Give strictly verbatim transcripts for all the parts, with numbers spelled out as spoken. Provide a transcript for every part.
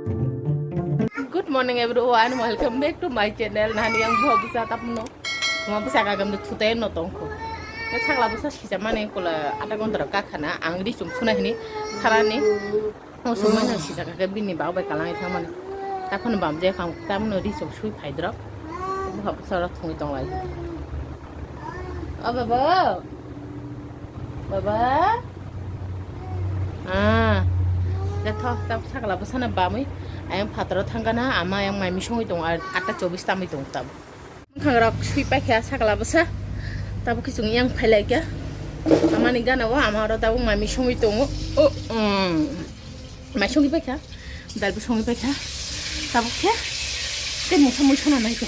Good morning everyone, welcome back to my channel. Nani ang buha busa tapno. Buha busa kagam de thutai no tongkho. Sakla busa sisa mane kola ada kontra kakhana ang ri sum suna hini tharani. O sumai na sisa kake bini bag bai kalang thang mane. Takhon bam je khang tamno ri sum sui phai drok. Buha busa ro thungwi tonglai. O baba. Baba. Ah. Jatho, tab sakla bwsana bamwi. Ayang phataro thangkana, ama ayang mai misongwi tongo, ar atta chobis tamwi tongo tab. Mwkhang rok sui paikha sakla bwsa. Tabuk khe chwng yang phailaikha. Amani gana o ama oro tabuk mai misongwi tongo. O, um. Mai songwi paikha, dal bo songwi paikha. Tabuk khe tei mungsa mui sona nai khe.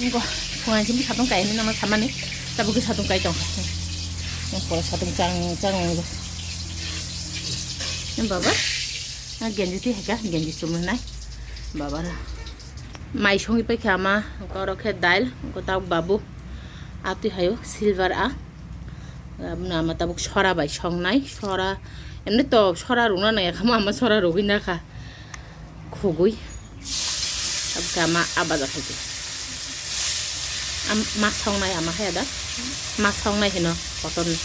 Ngo, phungai simi satung kai ni nama samani. Tabuk khe satung kai tong. Ngo pora satung chang chang ngo. Em baba, a genji ti heka, genji chumui nai. Baba na. Mai songwi paikha ama, ngo oro khe dal, ngo tabuk babu. Atwi hayo silver a. Aboni ama tabuk sora bai songnai, sora. Emni to sora rwna nai, ama, ama sora rwgwi nakha. Khugwi. Tabuk ama abaja khaidi. Am, ma songnai ama haya da. Ma songnai hino kotor ni.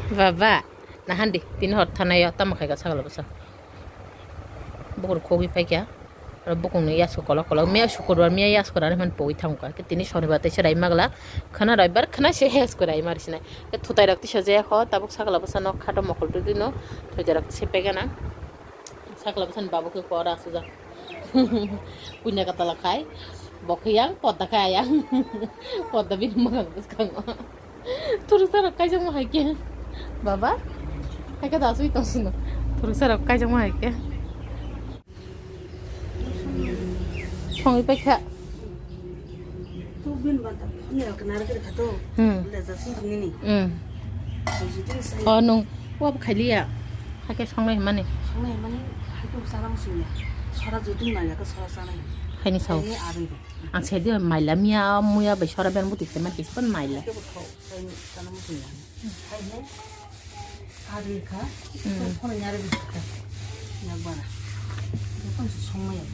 Baba, nahandi, tini hor thanai yo, tamo khai ka sagala bwsa. Bukur khogwi paikha. Oro bukungni yasko kolok kolok. Miya sukurbar, miya yasko rani man pogwi thangkha. Khe tini sonibar tei se rai magla. Khana raibar khana se yasko rai mar sinai. Khe thutai rok tisa jaya kho. Tabuk sakla bwsa nok khato mokol twi twi no. Thutai rok tisa pegana. Sakla bwsa ni babu khe kora asujak. Punya katala khai. Bo khe yang, podda khai ayang. Podda bini magang bwskango. Thuruksa rok kaijakma hai khe. Baba, hai khe da asui tong sino. Thuruksa rok kaijakma hai khe. Songwi paikha. Tu bin banta, ni al kenara kiri khato. Hmm. Le jasi nini. Hmm. Jasi tin sai. Oh, nung, wap khailiya. Hai khe songnai himani. Songnai himani, hai khe sana musunya. Sora jutung na ya ke sora sana. Hai ni sao. Hai ni abin. Ang sedi maila miya, muya bai sora ben buti teman kispan maila. Hai khe bo thau, hai ni sana musunya. Hai ne, kari kha, hmm, phone nyari bisi kha. Yak bara. Jokhon se songma yak.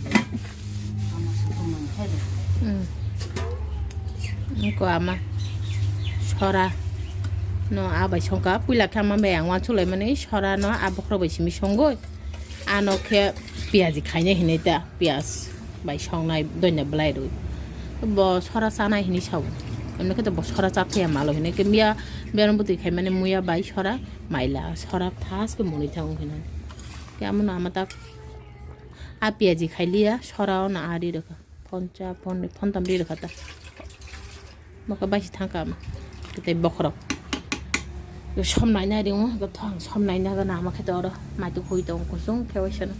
Ama se tongma ni khaide. Hmm. Ko ama sora no abai songka, puila khe ama bai ang wansuk lai mani sora no abokhro bai simi songoi. Ano khe piyaji khainai hinui ta, piyaj bai songnai doina belai rwi. Bo sora chanai hinui sao. Emne khe to bo sora cha thaya malo hinui khe miya berong bwtwi khaimani muya bai sora maila sora thas khe mwnwi thango hinui. Khe amono ama ta a piyaji khailiya sora o na ari rwkha. Phoncha, phonwi, phontham ri rwkha ta. Bokhe baisi thangkha ama. Tei bokhorok. Som naina ringo, joto ang som naina gana ama khe to oro maitu hui tongo kusung khe waisano.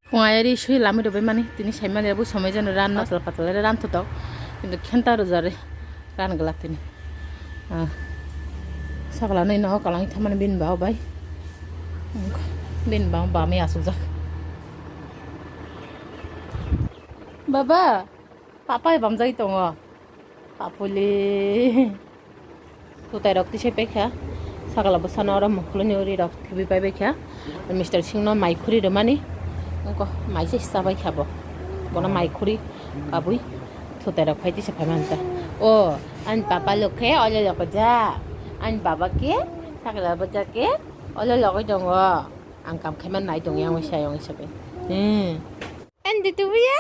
Phung ayari sui lamwi rwbai mani, tini saimani abo somoi jani ranno patla patla ran thotok, kintu khenta rwjari ran glak tini. Ah, sakla nui nogo kalang thamani bini bau bai, bini bau bamwi asukjak. Baba, papa bamjai tongo. Papuli. Tutai rok tisai paikha. Sakala bwsano oro mukhuluni uri rok thibwi pai baikha. Mister Singh no mai khuri rwmani. Wngkha mai se chabai kha bo. Bono mai khuri kabui. Tutai rok phai tisa phai manta. O, ani papa lokhe ole lokhe ja. Ani baba khe sakala bwsa khe ole lokhe tongo. Ang kam khaima nai tongya wngwi sai wngwi sabai. Hmm. Ani tubuya.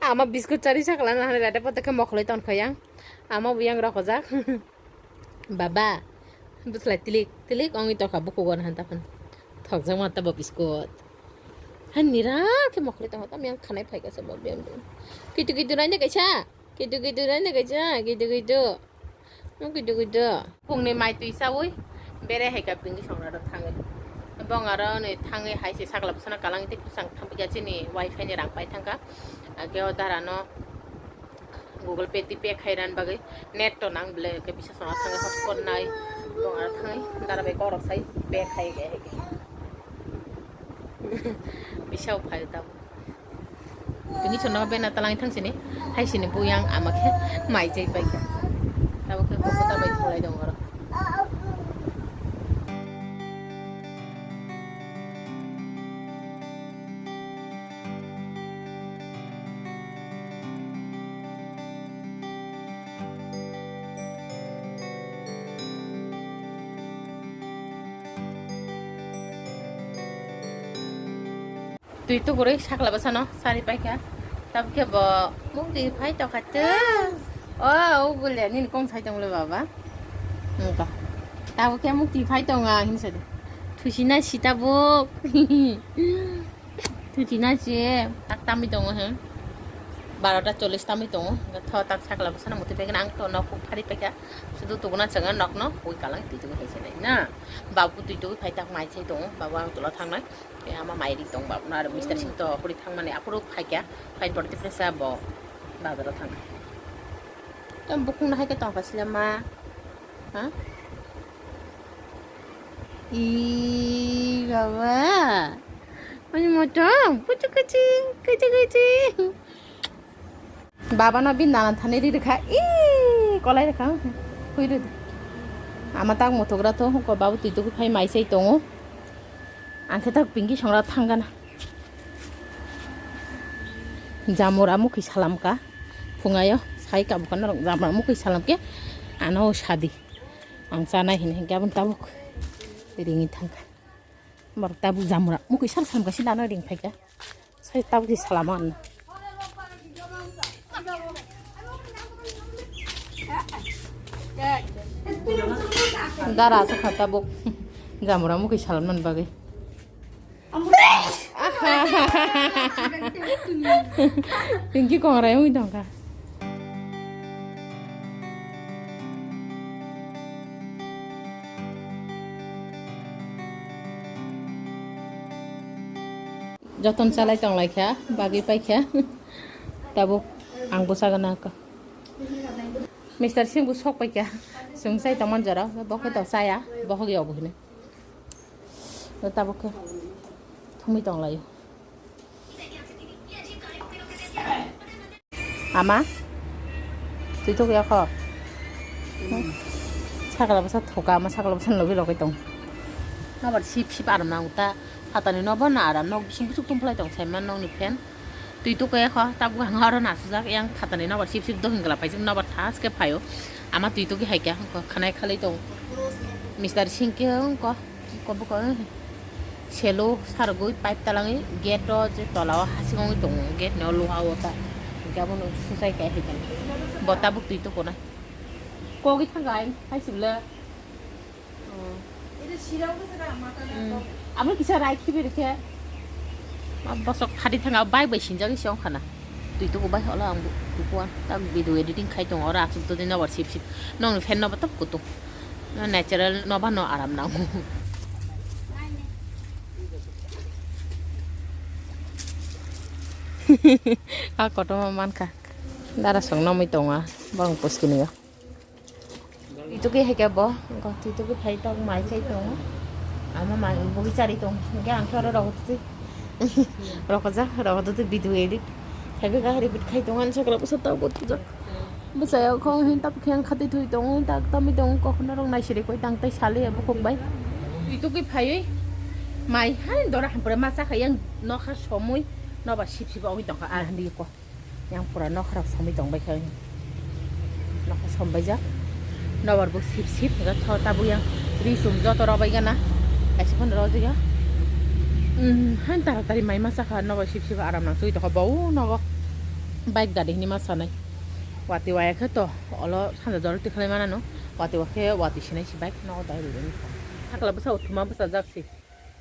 Ama biskut chari sakla na hani rade pote khe mokholi ton khoyang. Ama buyang rokojak. Baba. Bwslai tilik tilik ongwi tokha bukugo na hanta phan. Thokjak ma tabo biskut. Hani ra khe mokholi ton tam yang khanai phaika sa bo bem bem. Kitu kitu nai ne kaisa. Kitu kitu nai ne kaisa. Kitu kitu. Nung kitu kitu. Phungni mai twi chawi bere hai ka pingwi songra rok thangwi. Bong aro ni thangwi hai se sakla bwsano kalang tei bwsang thangpikha chini wifi ni rang pai thangkha. Age o dara no Google Pay tei pay khai ran bagwi net to nang ble ke bisa sona thangwi hotspot nai. Bong aro thangwi dara bai korok sai pay khai ge hai ke. Bisa phai ta. Tini chwng no bena talang thang sini, hai sini buyang ama khe mai chai pai kha. Tabo khe kok ta bai thulai dong oro. Twi tukurwi sakla bwsano sari paikha. Tabukhe bo mukti phai tokha tw. O, o gulia nini kong sai tonglo baba. Wngkha. Tabukhe mukti phai tonga hinwi sadi. Thusinai si tabuk. Thusinai si tak tamwi tongo he. Barota chollish tamwi tongo. Tho tak sakla bwsano mukti phaikhe ang to nok phari paikha. Sudu tuguna chwngno nokno ui kalang twi tugwi hai sinai na. Babu twi tugwi phai tak mai sai tongo. Babu ang tola thangnai. Tei ama mai ri tong ba, aro Mister Singh to huri thangmani aphuru phaikha, phai porti presa bo bazaro thangkha. Tei bukhung no hai khe tongkha sile ma, ha? I baba, ani motong, kuchu kuchi, kuchu kuchi. Baba no bini nanan thani ri rwkha, i kolai rwkha, hui rwdi. Ama tak muthuk ra to, ko babu twi tugwi phai mai sai tongo. Ang khe tak pinki songra thang gana. Jamura mukhi salam ka, phungayo sai ka bukan norok jamura mukhi salam ke, ano sadi. Ang chanai hini hingke aboni tabuk ringwi thangkha. Borok tabuk jamura mukhi sal salam ka, sini ano ring phaikha. Sai tabuk di salama anna. Dara aswk kha tabuk. Jamura mukhi salamnani bagwi. Pinky kongrai wngwi tongkha. Joton chalai tonglaikha, bagwi paikha. Tabuk ang bwsa gana kha. Mister Singh bo sok paikha. Chwng chai tongmani jora, bo khe to chaya, bo hok yobo hinwi. Tabuk khe thumwi tonglaio. Ama, twi tok ya kho. Sakla bwsa thoka, ama sakla bwsa logi logi tong. Nobar sip sip aram nang ta, phatani nobar na aram, nok bising bising tongphlai tong, saiman nokni fan. Twi tok ya kho, tabuk ang oro nasujak, yang phatani nobar sip sip dohing gla paisuk nobar thas khe phaio. Ama twi tok hai khe khanai khalai tong. Mister Singh khe wngkho. Ko buko selo sargwi pipe talangwi gate o je tola o hasing wngwi tongo, gate no luha o ta hingke abono susai kaiha khe bo tabuk twi tokonai kogwi thangkha ai hai sibla. Abo kisa rai khibi rikhe bosok thadi thanga bike bai sinjagwi se wngkha na. Twi tuku bai holo ang bo tuku ang tak video editing khai tongo oro aswk twi nobar sip sip nokni fan nobo tab kutung. No natural noba no aram nango. A kotorma mankha. Dara song nomwi tongo borong puskini o. Twi tuki hai khe bo, twi tuki phai tok mai chai tongo. Ama mai bugui chari tongo. Hingke ang khe oro rok twi. Rokojak, rokotwi video edit. Khaibeka repeat khai tongo, ani sakra bwsa tabuk twijak. Bwsaya khong hin tabuk khe ang khatwi thwi tongo, tak tamwi tongo, kokno rok naisiri koi tang tai sali abo khok bai. Twi tuki phaiwi mai hai dora hampore ma chakha yang nokha somwi noba sip sip ongwi tongkha, ah, hindi ko. Yang pura nokha rok somwi tongbai kha. Nokha sombaijak. Nobar bo sip sip, hingke tho tabuk yang ri chum joto robai gana. Kaisa phano rojak ya. Hmm, han taratari mai ma chakha, nobar sip sip aram nang chugui tongkha. Bo nogo bike gari hini ma sanai. Watwi waya khe to, olo sanja jora twi khlai manano. Watwi wa khe watwi sinai si bike nogo dai rwgwi. Sakla bwsa o thuma bwsajak si.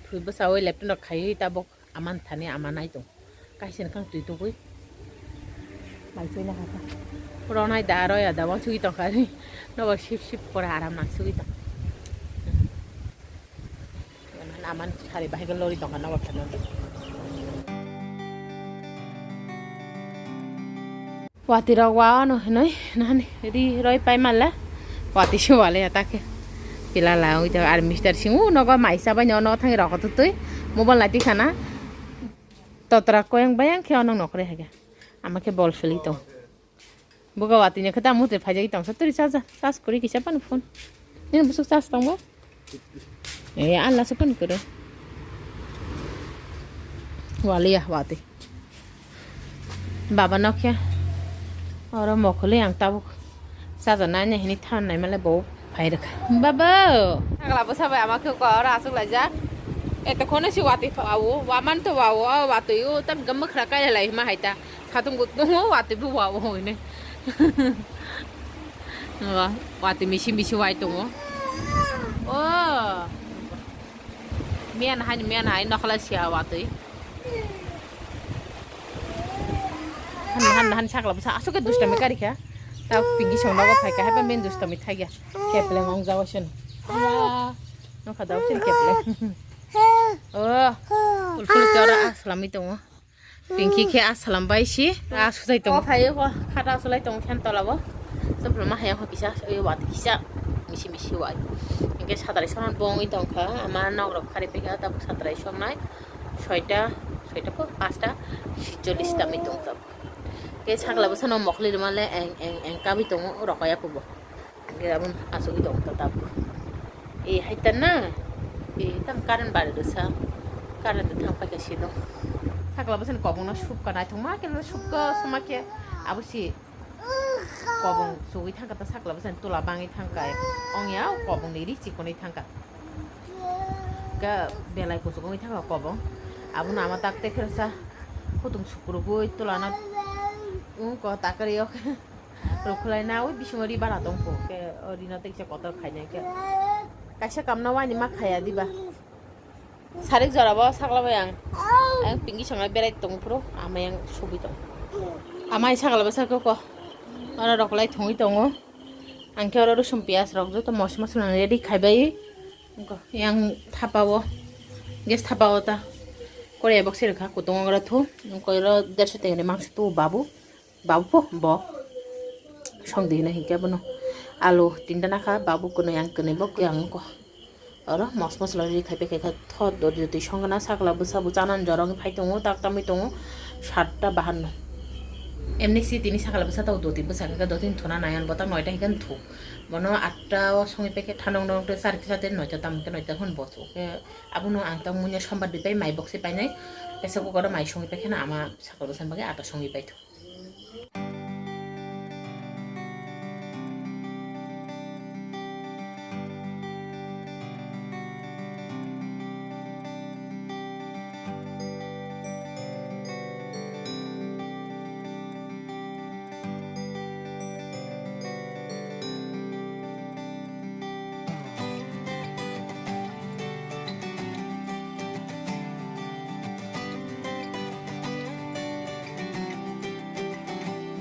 Thwi bwsa o leptino khaiwi tabuk. Aman thani ama nai tong. Kaisa ni kang twi tugui. Mai chai na kha. Ronai da roya da wang sugui tong kha. Nobo sip sip pora aram nang sugui tong. Aman sari bahai lori tongkha nogo phano. Watwi rok wa ano hinwi nahani ri roi pai male. Watwi se wale ya take. Pila la oi to ar mister sing u nogo mai sabai no no thangi rok tutui. Mobile nai tikhana. Totra koyang bayang khe onong nokre hage. Ama khe bol philwi tong. Buga watwi ni khata mutre phaijagwi tong. Saturi charge, charge kuri kisa pan phone. Nini busuk charge tong bo? Eh, Allah se pan kuro. Waliya watwi. Baba nokhe. Oro mokholi ang tabuk. Saja nanya hini than nai male bo phai rwkha. Baba! Agla bo sabai ama khe ko oro asuk laijak. Eto khono si watwi pha-, awo, waman to wawo, o watwi o, tam gam khra kai lai ma hai ta. Satung bo tongo, watwi bo wawo hoi ne. Wa-, watwi misi misi wai tongo. O. Mian hai, mian hai, nokla sia watwi. Han, han, han sakla bwsa asuk ke dustami kari kha. Ta pinki song nogo phai kha, haiba men dustami thai kha. Kepleng ong jago sen. Ya. Nokha dao sen kepleng. Oh. Ulful kara aslamwi tongo. Pinki khe aslam bai si. Asujai tongo. Phai ko khata asulai tongo khen tola bo. Sobroma hai ko kisa, oi wat kisa. Misi misi wai. Inke sadari sonon bongwi tongkha. Ama nok rok khari pekha tabuk sadari songnai. Soita, soita po, pasta, sitchollis tami tong tabuk. Ke sakla bwsano mokli rwmale eng, eng, eng kabwi tongo, rokaya kubo. Hingke aboni asugwi tong ta tabuk. E, hai ta na? E, tam current bari rwsa. Current thang paikha sino. Sakla bwsani kobongno subkha naithokma khe subkha soma khe abo si kobong sugwi thangkha ta sakla bwsani tola bangwi thangkha. Ongya kobongni ri chikonwi thangkha. Ga belai kuchuk wngwi thangkha kobong. Abono ama tak tekhirsa hutung sukrubwi tolana wngkha takari o. Rwkhwlai na ui bisingo ri bara tongkho. Khe o rino tei kisa kotor khainai khe. Kaisa kamno waini ma khaya diba. Sarik jora bo sakla bai ang. Ang pinki songnai berai tong phuru ama yang subui tong. Ama ai sakla bwsa khe ko. Oro rwkhwlai thungui tongo. Ang khe oro rosum piyaj rok joto mosla mosla nang ready khaibai. Yang thapa o. Gas thapa o ta. Korea box rwkha kutung oro thu. Koiro derso tengri mangso tu babu. Babu po bo song di hinui hinkhe bono alu tinta nakha, babu kwnwi ang kwnwi bo khe ang wngkha. Oro mos mosla ri khai pekha kha thot dori dori song gana sakla bwsa bo chanani jorok phai tongo tak tamwi tongo satta bahanno. Emni si tini sakla bwsa tao doti bwsa khe doti thuna nayan bo tak noita hinkhe thu. Bono atta o songwi pekhe thanong nong te sar kisa te noita tam khe noita hwn bo thu khe abono ang tak munya sombar di pai mai boksi painai. Kaisa kukoro mai songwi pekhe na ama sakla bwsa bagwi atta songwi pai thu.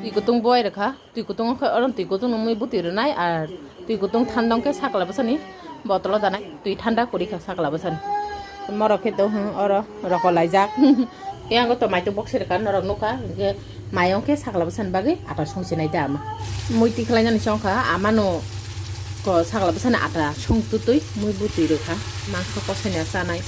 Twi kutung boi rwkha, twi kutung khe oro twi kutung nungwi bwtwi rwnai, ar twi kutung thandong khe sakla bwsani botolo danai, twi thanda kwrwi kha sakla bwsani. Morok khe to, hmm, oro rokolaijak. Yang to maitu box rwkha, norok nukha, hinkhe mayong khe sakla bwsani bagwi ata songchinai da ama. Mui tikhlainani songkha, amano ko sakla bwsani ata songtutwi mui bwtwi rwkha. Mangso kosaino chanai,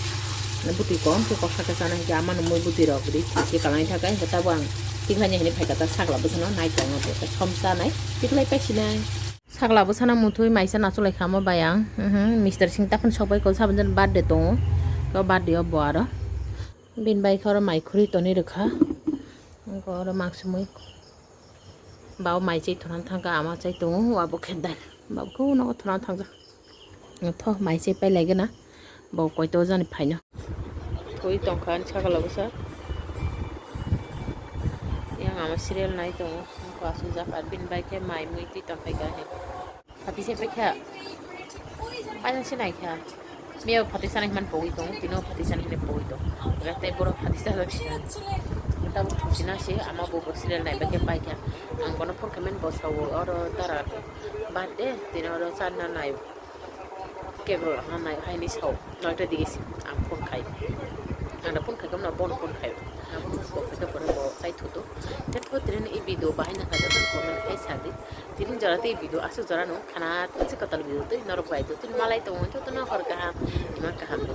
bwtwi kom khe kosa khe chanai, hinkhe amano mui bwtwi rok ri thik khe kwlangwi thangkha, hinkhe tabuk ang tikhlaina hinwi phaikha ta sakla bwsano nai tongo, somsa nai tikhlai paisinai. Sakla bwsano muthwi maisa nacholai kha omo bai ang, mhm, mister sing taphano sokbai kho, saboni birthday tongo, to birthday o bo aro. Bini bai khe oro mai khurui tonwi rwkha. Wngkha oro mangsumui. Baba mai chai thwna thangkha, ama chai tongo, abo khe dai. Baba khe nogo thwna thangjak. Tho, mai chai pai lai gana. Bo koito jani phaino. Thwi tongkha ani sakalo bwsa. Yang ama serial nai tongo. Wngkha aswkjak, ar bini bai khe mai mui twi tongkha khe. Phatisa paikha. Paisa se naikha. Miya phatisa nai man pogwi tong, tino phatisa nai pogwi tong. Tei borok phatisa jak sina. Tabuk thusina se ama bo serial nai baikhe paikha. Ang bono phone khaimani bo sao oro dara birthday, tini oro charna nai. Cake rok rwna nai haini sao. Noita digi se ang phone khai. Ang da phone khai kamna bon phone khai. Ang phone khai to pore bo sai thuto. Te tho tren e video bahai na khai to comment khai sadi. Tini jora te video asuk jora no khana tse katal video te norok bai to tin malai to won to no hor kaham. Ima kaham no.